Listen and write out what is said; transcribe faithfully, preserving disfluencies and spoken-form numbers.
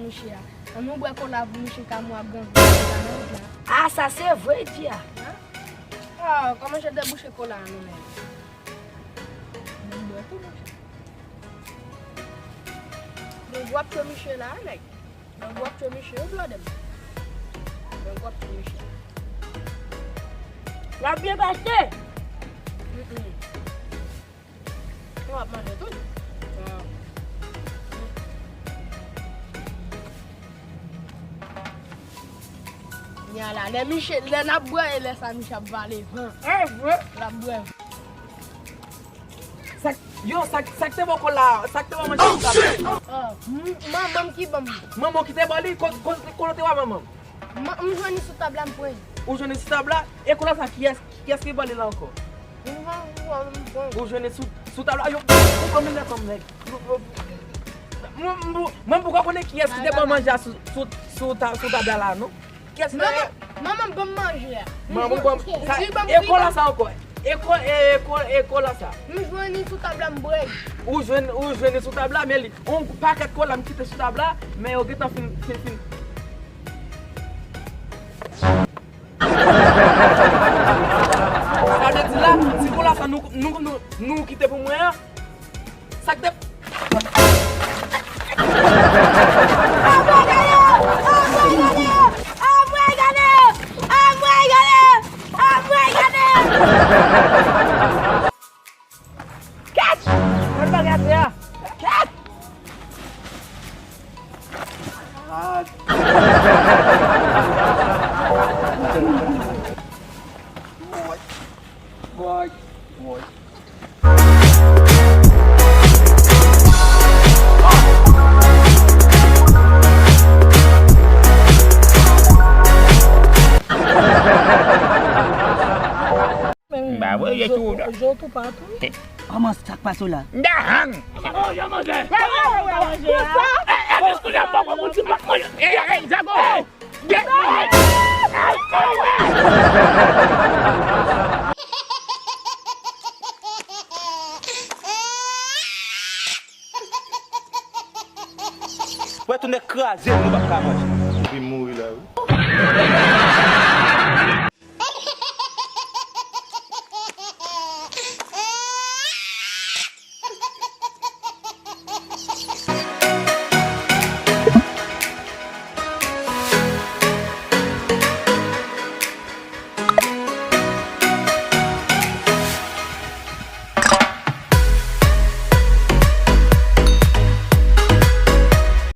Mouche a. Ann nou bwè kola pou mouche ka mwa gran gran nan wout la. Ah, sa se vre, di a. Ah, kòman je debouche kola a nou menm? Ann bwè tou, mouche. Donk w ap tchwe mouche la, nèg. Donk w ap tchwe mouche, ou blòdè m. Donk w ap tchwe mouche. L ap byen pase. Mm-mm. Ou ap manje tou. Nya la, lè miche, lè n ap bwè, e lè sa miche ap vale van. E vre. L ap bwè. Sa k-, yo, sa k-, sa k te ba w kola, sa k te ba w manje sou tab la? Ah, m-, manman m ki ban m. Manman w ki te ba w li? Ko-, ko-, kote w te wè manman m? M, m jwenn li sou tab la, m pran li. Ou jwenn li sou tab la? E kola sa, kiyès, kiyès ki ba w li la ankò? M pran, m pran, m pran. Ou jwenn li sou, sou tab la? Yo, ou ban m li la kòm nèg. Mwen, mwen, mwen, mwen poko konnen kiyès ki te ba w manje a sou, sou, sou ta-, sou tab la la, non. Kiyès la? Manman, manman m ban m manje a. Manman m ban m, sa, e kola sa ankò? E ko-, e ko-, e kola sa? M jwenn li sou tab la, m bwè li. Ou jwenn, ou jwenn li sou tab la, men li, yon pakèt kola m kite sou tab la, men yo gentan fin, fin, fin. Sa vle di la, ti kola sa nou, nou, nou, nou kite pou mwen an, sa k te. Anmwey gade! Anmwey gade! Anmwey gade! Anmwey gade! Anmwey gade! Kèt! Mwen pa gade a. Kèt! Woy. Woy. Woy. M pa voye tou la. Zo tou patou. Kòman sa k pase w la? M ta hang. Sa pa manje a manje. Sa pa manje a manje a. E, e, jis kounye a poko pou ti pa manje. E, e, Djago. Wè tou nèg kraze nou p ap ka manje.